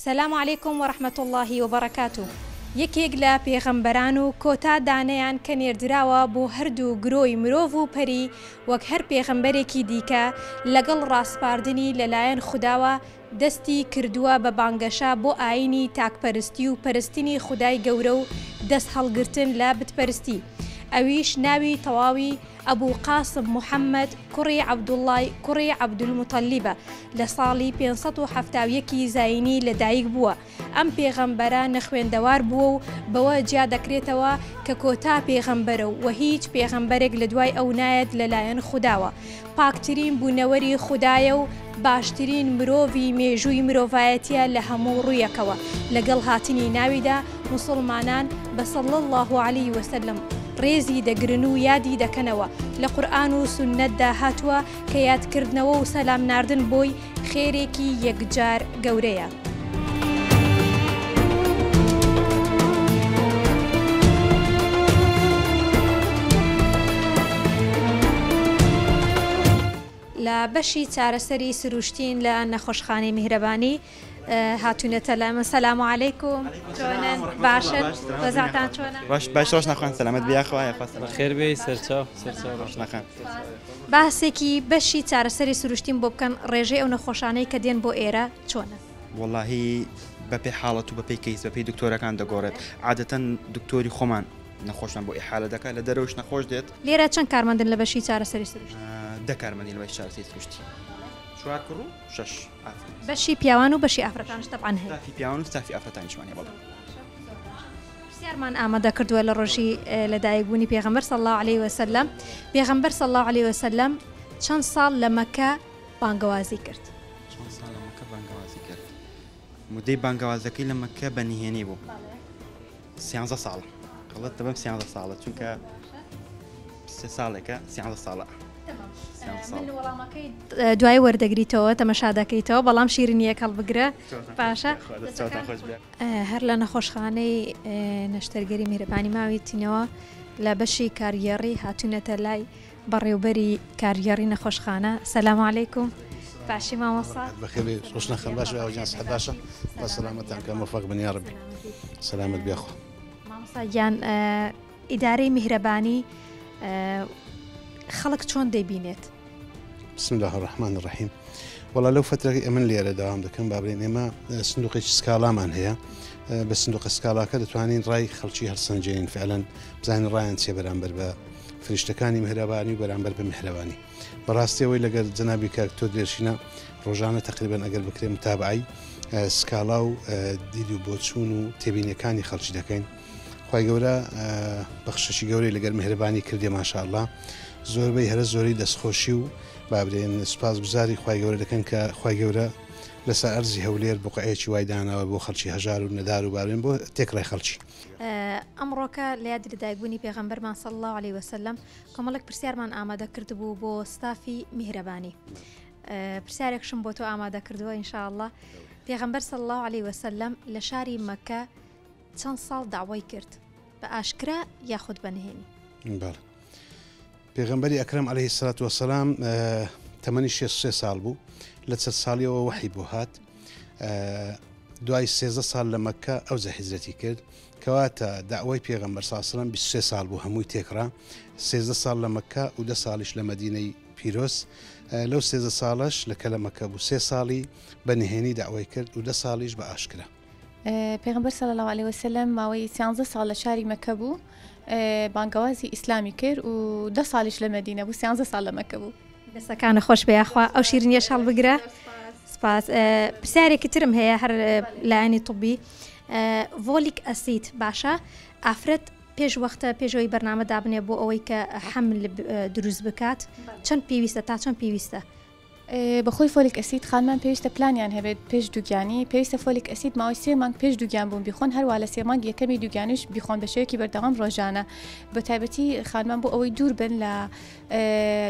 سلام علیکم و رحمە اللە و بەڕەکاتو یەکێک لە پێغەمبەران و کۆتا دانەیان کە نێردراوە بۆ هەردوو گرۆی مرۆڤ و پەری وەک هەر پێغەمبەرێکی دیکە لەگەڵ ڕاسپاردنی لەلایەن خوداوە دەستی کردووە بە بانگەشە بۆ ئایینی تاکپەرستی و پەرستنی خودای گەورە و دەست هەڵگرتن لە بتپەرستی ئەویش ناوی تەواوی ئەبو قاسم محەمەد کوڕی عەبدوڵڵای کوڕی عەبدولموتەلیبە لە ساڵی 571 ی زایینی لە دایک بووە. ئەم پێغەمبەرە نەخوێندەوار بووە و بەوە جیا دەکرێتەوە کە کۆتا پێغەمبەرە و هیچ پێغەمبەرێک لە دوای ئەو نایەت لە لایەن خوداوە. پاکترین بوونەوەری خودایە و باشترین مرۆڤی مێژووی مرۆڤایەتیە لە هەموو ڕوویەکەوە. لەگەڵ هاتنی ناویدا موسوڵمانان بە صلی اللە علیە وسلم ڕێزی دەگرن و یادی دەکەنەوە. لە قورئان و سوننەتدا هاتووە کە یادکردنەوە و سەلام ناردن بۆی خێرێکی یەکجار گەورەیە. لە بەشی چارەسەری سروشتین لە نەخۆشخانەی میهرەبانی هاتوونەتە لای من سەلام عەلەیکوم چۆنن باشن وەزعتان چۆنە باش باش ڕۆژ نەخوان سەلامەت بی یاخوا یاخوا سەلامەت بەخێر بێی سەرچاو سەرچاو ڕۆژ نەخوان. باسێکی بەشی چارەسەری سروشتیم بۆ بکەن ڕێژەی ئەو نەخۆشانەی کە دێن بۆ ئێرە چۆنە؟ وەڵاهی بەپێی حاڵەت و بەپێی کەیس بەپێی دکتۆرەکان دەگۆڕێت عادەتەن دکتۆری خۆمان نەخۆشمان بۆ ئیحالە دەکات لە دەرەوەش نەخۆش دێت. لێرە چەند کارمەندن لە بەشی چارەسەری سروشتی؟ دە کارمەندین لە بەشی چارەسەری سروشتی چوار کوڕ و شەش ئافرەت. بەشی پیاوان و بەشی ئافرەتانش تەبعەن هەیە. ستافی پیاوان و ستافی ئافرەتانیشمان هەیە بەڵێ. پرسیارمان ئامادە کردووە لە ڕۆژی لەدایک بوونی پێغەمبەر صلی اللە علیە وسلم پێغەمبەر صلی اللە علیە وسلم چەند ساڵ لە مەکە بانگەوازی کرد؟ چەند ساڵ لە مەکە بانگەوازی کرد؟ مدەی بانگەوازەکەی لە مەکە بە نهێنی بوو سیانزە ساڵە غەڵەت دەبم سیانزە ساڵە چونکە سێ ساڵێکە سیانزە ساڵە من وەڵامەکەی دوای وەردەگریتەوە تەمەشا دەکەیتەوە بەڵام شیرینیەک هەڵبگرە باشە هەر لە نەخۆشخانەی نەشتەرگەری میهرەبانی ماویتینەوە لە بەشی کارگێڕی هاتوونەتە لای بەڕێوبەری کارگێڕی نەخۆشخانە سلام علیکم باشی مامۆستا بەخێربێی ڕۆشنە خان باش ئاوجان سحەت باشە بە سەلامەتان کە مۆفەق بن یاڕەبی سەلامەت بێ خوا مامۆستا گیان ئیدارەی میهرەبانی خەڵک چۆن دەیبینێت؟ بسم الله الرحمن الرحیم وەڵا لەو فترەی ئەمن لێرە داوام دەکەم با بڵێن ئێمە سندوقێکی سکاڵامان هەیە بە سندوقە سکاڵاکە دەتوانین ڕای خەڵکی هەڵسەنگێنین فعلەن بزانین ڕایان چیە بەرامبەر بە فریشتەکانی میهرەبانی و بەرامبەر بە میهرەبانی بەڕاستی ئەوەی لەگەر جەنابی کاک تۆ درێشینە ڕۆژانە تقریبا ئەگەر بکرێ متابعی سکاڵا و دید و بۆچوون و تێبینیەکانی خەڵکی دەکەین خوای گەورە بەخششی گەورەی لەگەر میهرەبانی کردێ ماشاءاللە زۆربەی هەرە زۆری دەستخۆشی و بابرێن سوپاس گوزاری خوای گەورە دەکەن کە خوای گەورە لەسەر ئەرزی هەولێر بقعەیەکی وای داناوە بۆ خەڵکی هەژار و نەدار و بابرێن بۆ تێکڕای خەڵکی. ئەمڕۆکە لە یادی لەدایکبوونی پێغەمبەرمان صلی اللە علیە وسلم کۆمەڵێک پرسیارمان ئامادە کردبوو بۆ ستافی میهرەبانی پرسیارێکشم بۆ تۆ ئامادە کردووە ان شاء اللە پێغەمبەر صلی اللە علیە وسلم لە شاری مەکە چەند ساڵ داوای کرد بە ئاشکرا یاخود بە نهێنی؟ بەڵێ پێغەمبەری ئەکرەم عەلەیهی سەلات وەسەلام تەمەنی 63 ساڵ بوو لە چەند ساڵیەوە وەحی بۆ هات دوای سێزە ساڵ لە مەکە ئەو جە هیجرەتی کرد کەواتە داوای پێغەمبەر ساسلم 23 ساڵ بوو هەمووی تێکڕا سێزە ساڵ لە مەکە و دە ساڵیش لە مەدینەی پیرۆز لەو سێزە ساڵەش لە کە لە مەکە بوو سێ ساڵی بە نهێنی داوای کرد و دە ساڵیش بە ئاشکرا پێغەمبەر صلی اللە علیە وسلم ماوەی سیانزە ساڵ لە شاری مەکە بوو بانگەوازی ئیسلامی کرد و دە ساڵیش لە مەدینە بوو سیانزە ساڵ لە مەکە بوو. دەستەکانت خۆش بێ یاخوا ئەو شیرینیەش هەڵبگرە سپاس پرسیارێکی ترم هەیە هەر لایەنی طبی ڤۆلیک ئەسید باشە ئافرەت پێش وەختە پێشەوەی بەرنامە دابنێ بۆ ئەوەی کە حەمل دروست بکات چەند پێویستە تا چەند پێویستە بەخۆی فۆلیک ئەسید خانمان پێویستە پلانیان هەبێت پێش دووگیانی، پێویستە فۆلیک ئەسید ماوەی سێ مانگ پێش دووگیان بوون بیخۆن، هەروا لە سێ مانگ یەکەمی دووگیانیش بیخۆن بە شێوەیەکی بەردەوام ڕۆژانە، بە تایبەتی خانمان بۆ ئەوەی دوور بن لە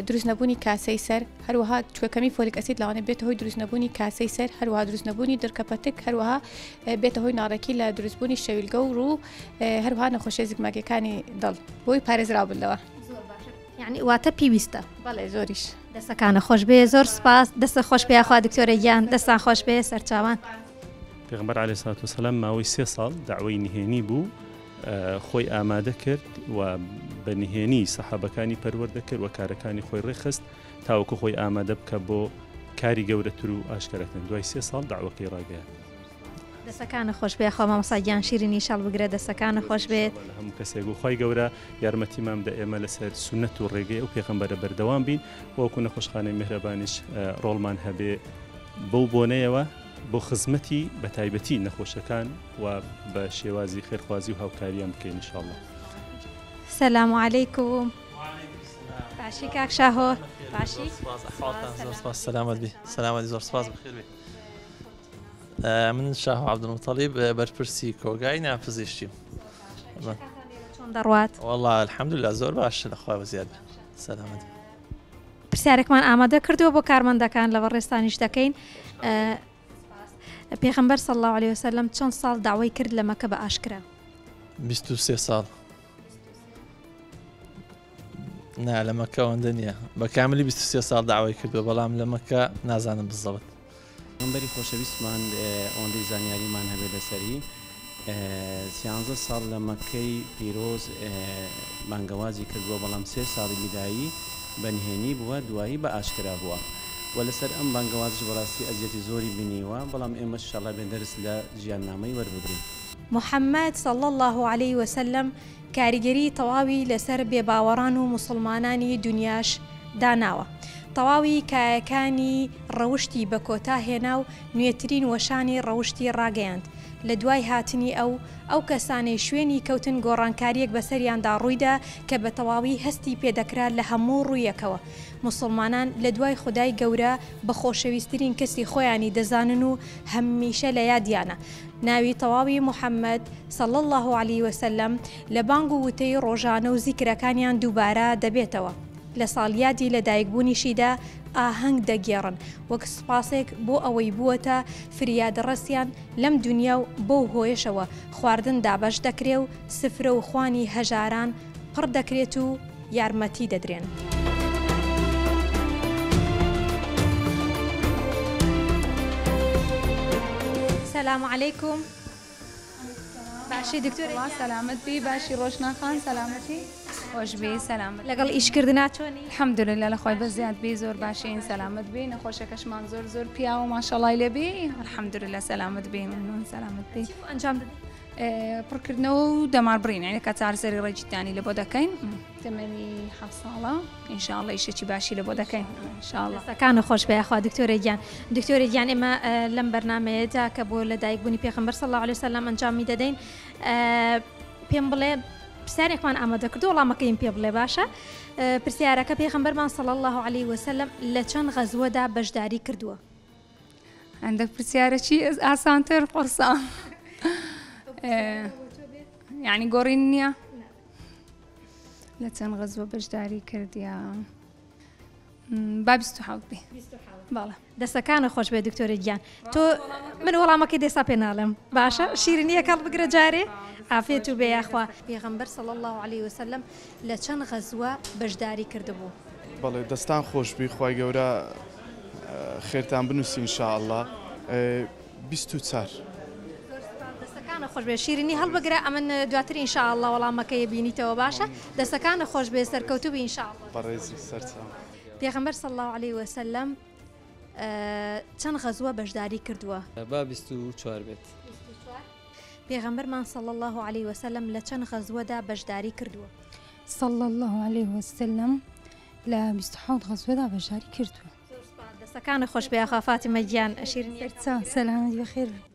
دروست نەبوونی کاسەی سەر، هەروەها چونکە کەمی فۆلیک ئەسید لەوانەیە بێتە هۆی دروست نەبوونی کاسەی سەر، هەروەها دروست نەبوونی دڕکە پەتک، هەروەها بێتە هۆی ناڕێکی لە دروستبوونی شەویلگە و ڕوو، هەروەها نەخۆشیە زگماکیەکانی دڵ، بۆی پارێزراو بن لەوە. زۆر باشە یعنی واتە پێویستە. بەڵێ زۆریش. دەستەکانە خۆش بێ زۆر سپاس دەستە خۆش بێ یاخوا دکتۆرە گیان دەستان خۆش بێ سەرچاوان. پێغەمبەر علیە سڵات وسلام ماوەی سێ ساڵ دەعوەی نهێنی بوو خۆی ئامادە کرد و بە نهێنی سەحابەکانی پەروەردە کرد و کارەکانی خۆی ڕێکخست تاوەکو خۆی ئامادە بکە بۆ کاری گەورەتر و ئاشکراتن دوای سێ ساڵ دەعوەکەی ڕاگەیاند. دەسەکانت خۆش بێ یاخوا مامۆستا گیان شیرینی شەڵ بگرە دەسەکانت خۆش بێت. لە هەموو کەسێک و خوای گەورە یارمەتیمان بدە ئێمە لەسەر سوننەت و ڕێگەی ئەو پێغەمبەرە بەردەوام بین وەکو نەخۆشخانەی میهرەبانیش ڕۆڵمان هەبێ بەو بۆنەیەوە بۆ خزمەتی بە تایبەتی نەخۆشەکان و بە شێوازی خێرخوازی و هاوکاریان بکەین ان شاء اللە. سلام علیکم باشی کاک شاهۆ باشی زۆر سپاس سەلامەت بی سەلامەتی زۆر سپاس بەخێر بێی من شاهۆ عەبدولموتەڵیب بەرپرسی کۆگای ناپزیشتیم چۆن دەڕوات وەڵا الحمدلله زۆر باشە لەخوا بەزیاد سەلامەت پرسیارێکمان ئامادە کردووە بۆ کارمەندەکان لە بەڕێزتانیش دەکەین. پێغەمبەر صلی اللە علیە وسلم چەند ساڵ داوای کرد لە مەکە بە ئاشکرا؟ 23 ساڵ. نا لە مەکە ئەوەندە نییە بە کاملی 23 ساڵ داوای کردووە بەڵام لە مەکە نازانم بزەبت. پێغەمبەری خۆشەویستمان ئەوەندەی زانیاریمان هەبێت لەسەری سیانزە ساڵ لە مەککەی پیرۆز بانگەوازی کردووە بەڵام سێ ساڵی بیدایی بە نهێنی بووە دوایی بە ئاشکرا بووە وە لەسەر ئەم بانگەوازش بەڕاستی ئەزیەتی زۆری بینیوە بەڵام ئێمەش ئیشەڵا بێ دەرس لە ژیاننامەی وەربگرین. محمد صلی اللە علیە وسلم کاریگەری تەواوی لەسەر بێباوەڕان و موسڵمانانی دونیاش داناوە. تەواوی کایەکانی ڕەوشتی بە کۆتا هێنا و نوێترین وەشانی ڕەوشتی ڕاگەیاند. لە دوای هاتنی ئەو، ئەو کەسانەی شوێنی کەوتن گۆڕانکارییەک بەسەریاندا ڕوویدا کە بە تەواوی هەستی پێدەکرا لە هەموو ڕوویەکەوە. موسڵمانان لە دوای خودای گەورە بە خۆشەویسترین کەسی خۆیانی دەزانن و هەمیشە لە یادیانە. ناوی تەواوی محمد، صلی اللە علیە وسلم، لە بانگ و وتەی ڕۆژانە و زیکرەکانیان دووبارە دەبێتەوە. لە ساڵیادی لەدایکبوونیشیدا ئاهەنگ دەگێڕن وەک سوپاسێک بۆ ئەوەی بووەتە فریادڕەسیان لەم دونیا و بەو هۆیەشەوە خواردن دابەش دەکرێ و سفرە و خوانی هەژاران پڕ دەکرێت و یارمەتی دەدرێن. سلام علیکم باشی دکتۆر وەڵا سەلامەت بی باشی ڕۆشنا خان سەلامەتی خۆش بی سەلامەت لەگەڵ ئیشکردنا چۆنی الحمدللە لە خوای بەزیاد بی زۆر باشین سەلامەت بی نەخۆشەکەشمان زۆر زۆر پیاوە ماشەڵای لێ بی الحمدللە سەلامەت بی ممنون سەلامەت بی چی بۆ ئەنجام دەدەی پڕکردنەوە و دەمار بڕین یعنی کە چارەسەری ڕێجیتانی لە بۆ دەکەین تەمەنی حەفت ساڵە ان شاء اللە ئیشێکی باشی لە بۆ دەکەین ان شاء اللە. دەستەکانت خۆش بێ یاخوا دکتۆرە گیان. دکتۆرە گیان ئێمە لەم بەرنامەیەدا کە بۆ لەدایک بوونی پێغەمبەر صلی اللە علیە وسلم ئەنجامی دەدەین پێم بڵێ پرسیارێکمان ئامادە کردو وەڵامەکەیم پێ بڵێ باشە پرسیارەکە پێغەمبەرمان صلی اللە علیه وسلم لە چەند غەزوەدا بەشداری کردووە؟ هەندێک پرسیارەکی ئاسانتر قورسە یعنی گۆڕین نییە لە چەند غەزوە بەشداری کردیا با 27 بێ بەڵێ دەستەکانە خۆش بێ دکتۆرە گیان تۆ من وەڵامەکەی دێسا پێ ناڵێم باشە شیرینیەکە هەڵبگرە جارێ عافێت و بێ یاخوا پێغەمبەر صلی الله علیه وسلم لە چەند غەزوە بەشداری کردبوو؟ بەڵێ دەستان خۆشبی خوای گەورە خێرتان بنوسی ان شاء اللە 24. زۆر سوپاس دەستەکانت خۆش بێت شیرینی هەڵبگرە ئەمن دواتر ان شاء اللە وەڵامەکەی بینیتەوە باشە دەستەکانت خۆش بێت سەرکەوتوو بی ان شاء اللە. بەڕێزی سەرچاو. پێغەمبەر صلی اللە علیە وسلم چەند غەزوە بەشداری کردووە؟ با 24 بێت. 24. پێغەمبەرمان صلی اللە علیە وسلم لە چەند غەزوەدا بەشداری کردووە؟ صلی اللە علیه وسلم لە 27 غەزوەدا بەشداری کردووە. زۆر سوپاس دەستەکانت خۆش بێ یاخوا فاتیمە گیان شیرینیەکەم. سەرچاو سەلامەت بەخێر بێی.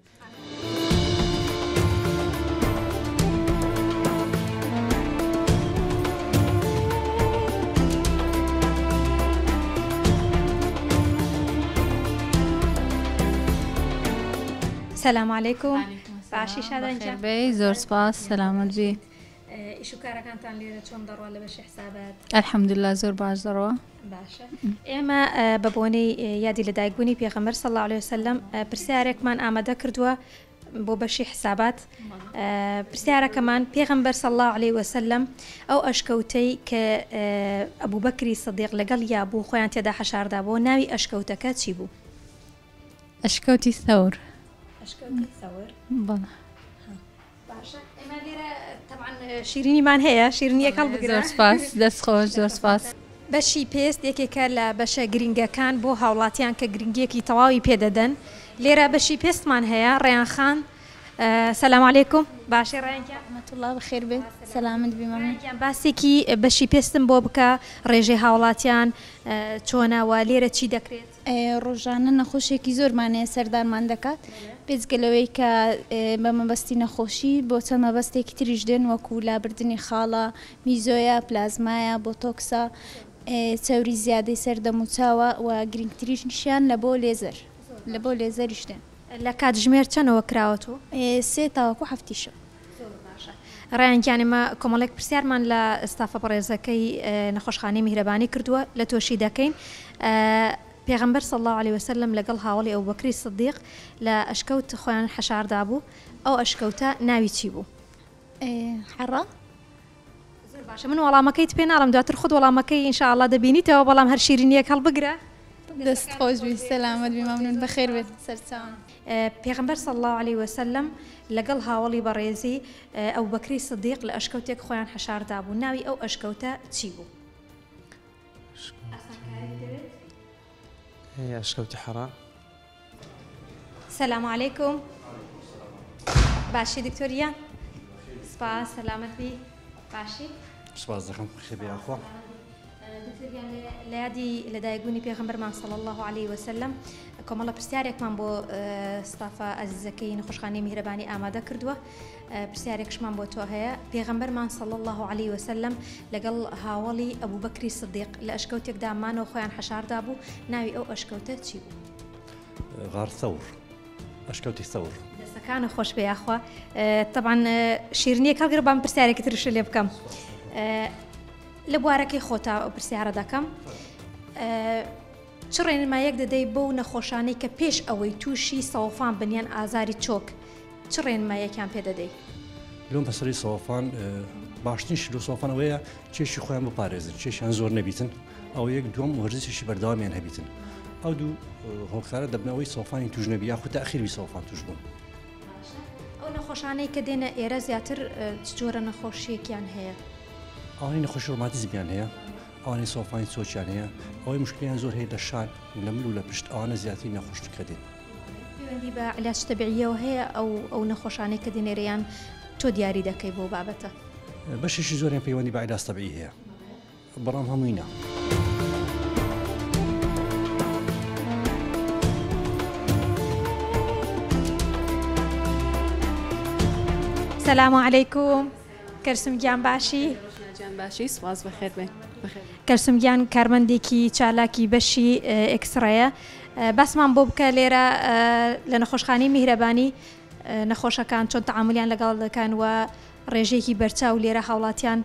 سلام علیکم باشی شادان گیان بێی زۆر سپاس سەلامەت بی. ئیش و کارەکانتان لێرە چۆن دەڕوا لە بەشی حسابات؟ الحمدللە زۆر باش دەڕوا. باشە ئێمە بە بۆنەی یادی لەدایکبوونی پێغەمبەر صلی اللە علیه وسلم پرسیارێکمان ئامادە کردووە بۆ بەشی حسابات پرسیارەکەمان پێغەمبەر صلی اللە علیه وسلم ئەو ئەشکەوتەی کە ئەبوبەکری سدیق لەگەڵ یا بوو خۆیان تێدا حەشاردا بۆ ناوی ئەشکەوتەکە چی بوو؟ ئەشکەوتی ثەور. ئەشکەوتی سەور. بەڵێ. باشە ئێمە لێرە تەبعەن شیرینیمان هەیە شیرینیەک هەڵبگرە. زۆر سپاس دەست خۆش زۆر سپاس. بەشی پێست یەکێکە لە بەشە گرنگەکان بۆ هاوڵاتیان کە گرنگیەکی تەواوی پێدەدەن لێرە بەشی پێستمان هەیە ڕەیان خان سلام علیکم باشی ڕەیان گیان. رحمت اللە بەخێر بێت سەلامەت بی مەمنون. ڕەیان گیان باسێکی بەشی پێستم بۆ بکە ڕێژەی هاوڵاتیان چۆنە وە لێرە چی دەکرێت؟ ڕۆژانە نەخۆشێکی زۆرمان هەیە سەردانمان دەکات بێجگە لەوەی کە بە مەبەستی نەخۆشی بۆ چەند مەبەستێکی تریش دێن وەکو لابردنی خاڵە، میزۆیە، پلازمایە، بۆتۆکسە، چەوری زیادەی سەر دەموچاوە و گرنگترینشیان لە بۆ لێزەر لە بۆ لێزەریش دێن. لە کاتژمێر چەنەوە کراوەتەوە؟ سێ تاوەکو حەفتی شەو. زۆر باشە ڕەیان گیان ئێمە کۆمەڵێک پرسیارمان لە ستافە بەڕێزەکەی نەخۆشخانەی میهرەبانی کردووە لە تۆشی دەکەین پێغەمبەر صلی اللە علیە وسلم لەگەڵ هاوەڵی ئەبوبەکری صدیق لە ئەشکەوت خۆیان حەشاردابوو ئەو ئەشکەوتە ناوی چی بوو؟ حەڕا. زۆر باشە من وەڵامەکەیت پێ ناڵێم دواتر خۆت وەڵامەکەی ان شاء اللە دەبینیتەوە بەڵام هەر شیرینیەک هەڵبگرە. دەست خۆش بی سەلامەت بی مەمنون بەخێر بێت سەرچاوم. پێغەمبەر صلی اللە علیە وسلم لەگەڵ هاوەڵی بەڕێزی ئەبوبەکری صدیق لە ئەشکەوتێک خۆیان حەشار دابوو ناوی ئەو ئەشکەوتە چی بوو؟ ئاسانکاریت دەوێت؟ ئەشکەوتی حەرا. سلام علیکم باشی دکتۆر گیان سپاس سەلامەت بی باشی سپاس دەکەم خێر بێ یاخوا. دکتۆر گیان لە یادی لەدایکبوونی پێغەمبەرمان صلی الله علیه وسلم کۆمەڵە پرسیارێکمان بۆ ستافە ئەزیزەکەی نەخۆشخانەی میهرەبانی ئامادە کردووە پرسیارێکشمان بۆ تۆ هەیە پێغەمبەرمان صلی الله علیه وسلم لەگەڵ هاوەڵی ئەبوبەکری صدیق لە ئەشکەوتێکدا مانەوە خۆیان حەشاردا بوو ناوی ئەو ئەشکەوتە چی بوو؟ غار ثور ئەشکەوتی ثور. دەستەکانت خۆش بێ یاخوا تەبعەن شیرنیەک هەڵگرە بام پرسیارێکی ترشت لێ بکەم لە بوارەکەی خۆتا ئەو پرسیارە دەکەم چ ڕێنمایەک دەدەی بەو نەخۆشانەی کە پێش ئەوەی تووشی سەوفان بن یان ئازاری چۆک چ ڕێنمایەکیان پێ دەدەی؟ لۆم پەسەری سەوفان باشترین شت لۆ سەوفان ئەوەیە کێشی خۆیان بپارێزن کێشیان زۆر نەبیتن ئەوە یەک دووەم وەرزشێکی بەردەوامیان هەبیتن ئەو دوو هۆکارە دەبنە ئەوەی سەوفانی توش نەبی یاخود تاخیروی سەوفان توش بوون. ئەو نەخۆشانەی کە دێنە ئێرە زیاتر چ جۆرە نەخۆشیەکیان هەیە؟ ئەوانەی نەخۆشی ڕۆماتیزمیان هەیە ئەوانەی سەوفانی چۆکیان هەیە ئەوەی مشکلیان زۆر هەیە لە شان و لە مل و لە پشت ئەوانە زیاترین نەخۆشن کە دێن. پەیوەندی بە علاج تەبیعیەوە هەیە ئەو ئەو نەخۆشانەی کە دێنێرە یان تۆ دیاری دەکەی بۆ بابەتە؟ بەشێکی زۆریان پەیوەندی بە علاج تەبیعی هەیە بەڵام هەمووی نا. سلام علیکم کەرسم گیان باشی؟ گیان باشی سوپاس بەخێر بێن. کەرسم گیان کارمەندێکی چالاکی بەشی ئێکسڕەیە باسمان بۆ بکە لێرە لە نەخۆشخانەی میهرەبانی نەخۆشەکان چۆن تەعامولیان لەگەڵ دەکەن و ڕێژەیەکی بەرچاو لێرە هاوڵاتیان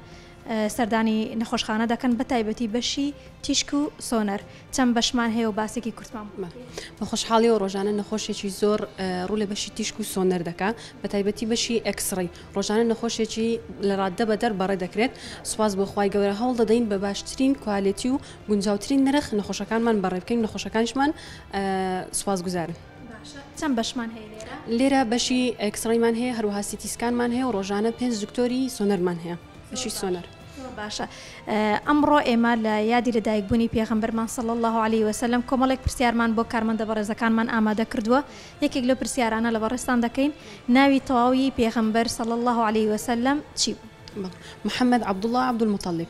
سەردانی نەخۆشخانە دەکەن بە تایبەتی بەشی تیشک و سۆنەر چەند بەشمان هەیە و باسێکی کورتمان بۆ بکەی؟ بە خۆشحاڵیەوە ڕۆژانە نەخۆشێکی زۆر ڕوو لە بەشی تیشک و سۆنەر دەکا بە تایبەتی بەشی ئێکسڕەی ڕۆژانە نەخۆشێکی لە ڕاددە بەدەر بەڕێ دەکرێت سوپاس بۆ خوای گەورە هەوڵ دەدەین بە باشترین کوالێتی و گونجاوترین نرخ نەخۆشەکانمان بەڕێ بکەین نەخۆشەکانیشمان سوپاسگوزارن. باشە چەند بەشمان هەیە لێرە؟ لێرە بەشی ئێکسڕەیمان هەیە هەروەها سیتی سکانمان هەیە و ڕۆژانە پێنج دکتۆری سۆنەرمان هەیە بەشی سۆنەر. زۆر باشە ئەمڕۆ ئێمە لە یادی لەدایکبوونی پێغەمبەرمان صلی اللە علیە وسلم کۆمەڵێک پرسیارمان بۆ کارمەندە بەڕێزەکانمان ئامادە کردووە یەکێک لەو پرسیارانە لە بەڕێزتان دەکەین ناوی تەواوی پێغەمبەر صلی اللە علیە وسلم چی بوو؟ محمد عبداللە عبدالمطلب.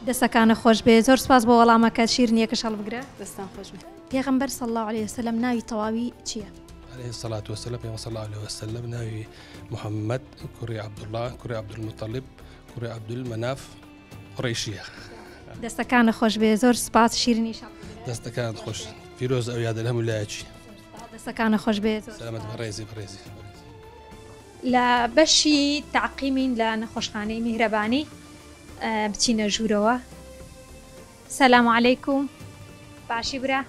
دەستەکانت خۆش بێ زۆر سوپاس بۆ وەڵامەکەت شیرنیەکەش هەڵبگرە. دەستان خۆش بێ. پێغەمبەر صلی اللە علیە وسلم ناوی تەواوی چیە؟ علیه الصلاة والسلام پێغەمبەر صلی اللە علیه وسلم ناوی محمد کوڕی عبداللە کوڕی عبدالمطلب کوڕی عبدالمناف قوڕەیشیە. دەستەکانت خۆش بێ زۆر سوپاس شیرنیش هەڵبگرە. دەستەکانت خۆش پیرۆز ئەو یادە لە هەموو لایەکی. دەستەکانت خۆش بێ زۆر سەلامەت بەڕێزی بەڕێزی. لە بەشی تەعقیمین لە نەخۆشخانەی میهرەبانی بچینە ژوورەوە سلام علیکم باشی برا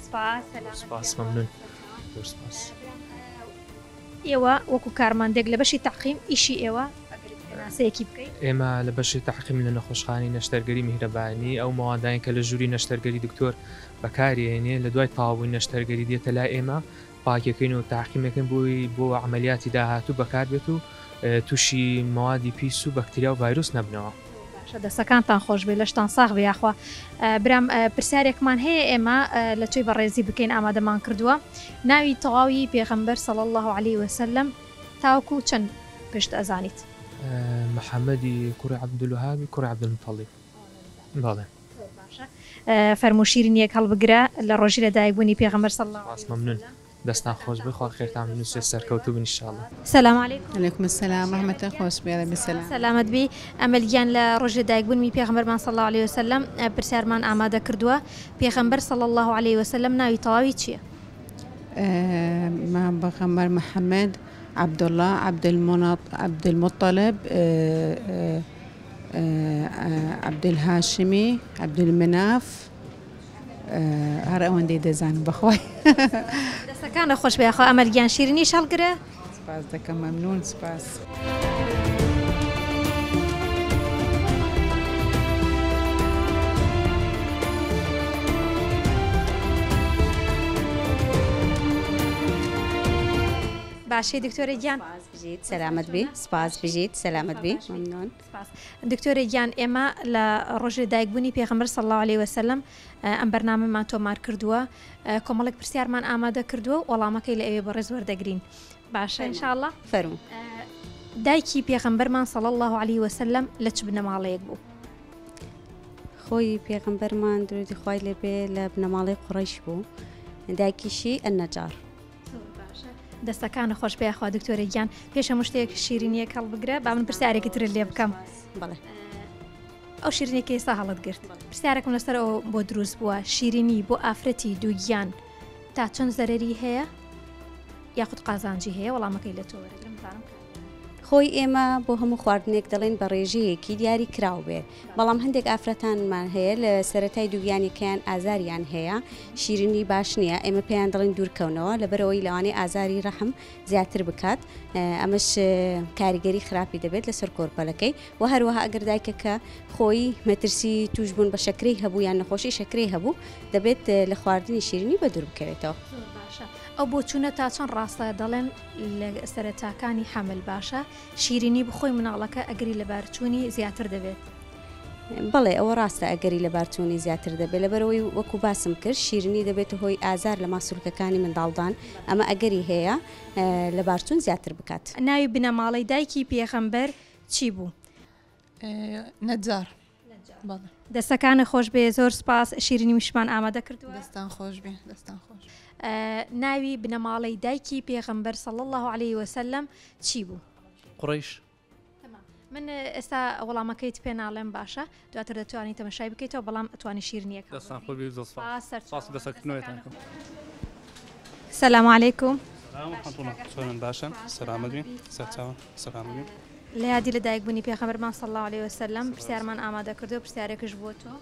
سپاس سەلامەت سپاس ممنون زۆر سپاس. ئێوە وەکو کارمەندێک لە بەشی تەعقیم ئیشی ئێوە ئەگەر پێناسەیەکی بکەی؟ ئێمە لە بەشی تەعقیم لە نەخۆشخانەی نەشتەرگەری میهرەبانی ئەو مەوادانەی کە لە ژووری نەشتەرگەری دکتۆر بەکاری ئێنێ لە دوای تەواوبوونی نەشتەرگەری دێتە لای ئێمە. پاکیەکەین و تاقیمەکەین بۆی بۆ عەمەلیاتی داهاتوو بەکاربێت و تووشی مەوادی پیس و بەکتریا و ڤایرۆس نەبنەوە. باشە دەستەکانتان خۆش بێ لەشتان ساغ بێ یاخوا برام پرسیارێکمان هەیە ئێمە لە تۆی بەڕێزی بکەین ئامادەمان کردووە ناوی تەواوی پێغەمبەر صلی اللە علیە وسلم تاوەکو چەند پشت ئەزانیت؟ محمدی کوڕی عەبدولوەهابی کوڕی عەبدولموتەڵیب بەڵێ. زۆر باشە فەرموو شیرینیەک هەڵبگرە لە ڕۆژی لە دایک بوونی پێغەمبەر صلی اللە علیە ممنون دەستان خۆش بێ خوا خێرتان بنوسێ سەرکەوتوو بن ان شاء اللە. سلام علیکم. علیکم السلام ڕەحمەتان خۆش بێ ڕەبی سەلام. سەلامەت بی ئەمەل گیان لە ڕۆژی لەدایک بوونمی پێغەمبەرمان صلی اللە علیە وسلم پرسیارمان ئامادە کردووە پێغەمبەر صلی اللە علیە وسلم ناوی تەواوی چیە؟ مام پێغەمبەر محمد عبداللە عبدالمطلب عبدالهاشمی عبدالمناف هەر ئەوەندەی دەزانم بەخوای. دەستەکانت خۆش بێ یاخوا ئەمەل گیان شیرینیش هەڵگرە. سپاس دەکەم مەمنون سپاس. باشی دکتۆرە گیان. سپاس بژیت سەلامەت بی. سپاس بژیت سەلامەت بی مەمنون. سپاس دکتۆرە گیان ئێمە لە ڕۆژی لەدایک بوونی پێغەمبەر صلی اللە علیە وسلم ئەم بەرنامەمان تۆمار کردووە کۆمەڵێک پرسیارمان ئامادە کردووە و وەڵامەکەی لە ئێوەی بەڕێز وەردەگرین باشە ان شاء اللە فەرموو. دایکی پێغەمبەرمان صلی اللە علیە وسلم لە چ بنەماڵەیەک بوو؟ خۆی پێغەمبەرمان درودی خوای لێ بێ لە بنەماڵەی قوڕەیش بوو دایکیشی النجار. زۆر باشە دەستەکانت خۆش بێ یاخوا دکتۆرە گیان پێش هەموو شتێک شیرینیەک هەڵبگرە با من پرسیارێکی ترت لێ بکەم بەڵێ ئەو شیرینێکی ئێستا هەڵت گرت پرسیارێکم لەسەر ئەو بۆ دروست بووە شیرینی بۆ ئافرەتی دووگیان تا چەند زەرەری هەیە یاخود قازانجی هەیە وەڵامەکەی لە تۆ وەرەگرم بزانم خۆی ئێمە بۆ هەموو خواردنێک دەڵێن بە ڕێژەیەکی دیاری کراو بێ بەڵام هەندێک ئافرەتانمان هەیە لە سەرەتای دووگیانیەکەیان ئازاریان هەیە شیرینی باش نییە ئێمە پێیان دەڵێن دوورکەونەوە لەبەرئەوەی لەوانەیە ئازاری ڕەحم زیاتر بکات ئەمەش کاریگەری خراپی دەبێت لەسەر کۆرپەلەکەی و هەروەها ئەگەر دایکەکە خۆی مەترسی تووشبوون بە شەکرەی هەبوو یان نەخۆشی شەکرەی هەبوو دەبێت لە خواردنی شیرینی بەدوور بکەوێتەوە. زۆر باشە ئەو بۆچوونە تا چەند ڕاستە دەڵێن لە سەرەتاکانی حەمل باشە شیرینی بخۆی مناڵەکە ئەگەری لەبارچوونی زیاتر دەبێت؟ بەڵێ ئەوە ڕاستە ئەگەری لەبارچوونی زیاتر دەبێت لەبەرئەوەی وەکو باسم کرد شیرینی دەبێتە هۆی ئازار لە ماسولکەکانی منداڵدان ئەمە ئەگەری هەیە لەبارچوون زیاتر بکات. ناوی بنەماڵەی دایکی پێغەمبەر چی بوو؟ نەجار. بەڵێ. دەستەکانت خۆش بێ زۆر سوپاس شیرینی وشمان ئامادە کردووە. دەستان خۆش بێ دەستان خۆش. ناوی بنەماڵەی دایکی پێغەمبەر صلی اللە علیە وسلم چی بوو؟ قوڕەیش. تەمام من ئێستا وەڵامەکەیت پێ ناڵێم باشە دواتر دەتوانی تەمەشای بکەیتەوە بەڵام ئەتوانی شیرنیەکە دەستان خۆش بێ زۆر سوپاس سوپاس دەسەکردنەوەتان سلام علیکم. سلام ورحمة الله چۆنن باشن سەلامەت بین سەرچاوان سەلامەت بین. لە یادی لە دایک بوونی پێخەمبەرمان صلی اللە علیە وسلم پرسیارمان ئامادە کردووە پرسیارێکش بۆ تۆ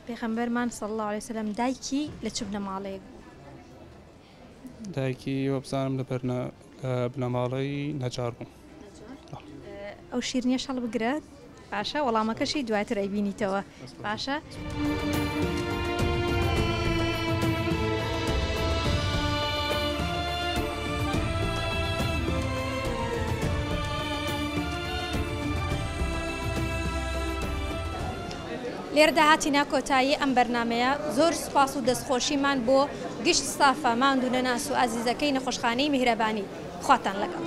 پێخەمبەرمان صلی اللە علیە وسلم دایکی لە چ بنەماڵەیەک بوو؟ دایکی وەبزانم لە بەرنە لە بنەماڵەی نەجار بوو. ئەو شیرنیەش هەڵبگرە باشە وەڵامەکەشی دواتر ئەیبینیتەوە باشە. لێرەدا هاتینە کۆتایی ئەم بەرنامەیە زۆر سوپاس و دەستخۆشیمان بۆ گشت ستافە ماندوو نەناس و ئازیزەکەی نەخۆشخانەی میهرەبانی خواتان لەگەڵ.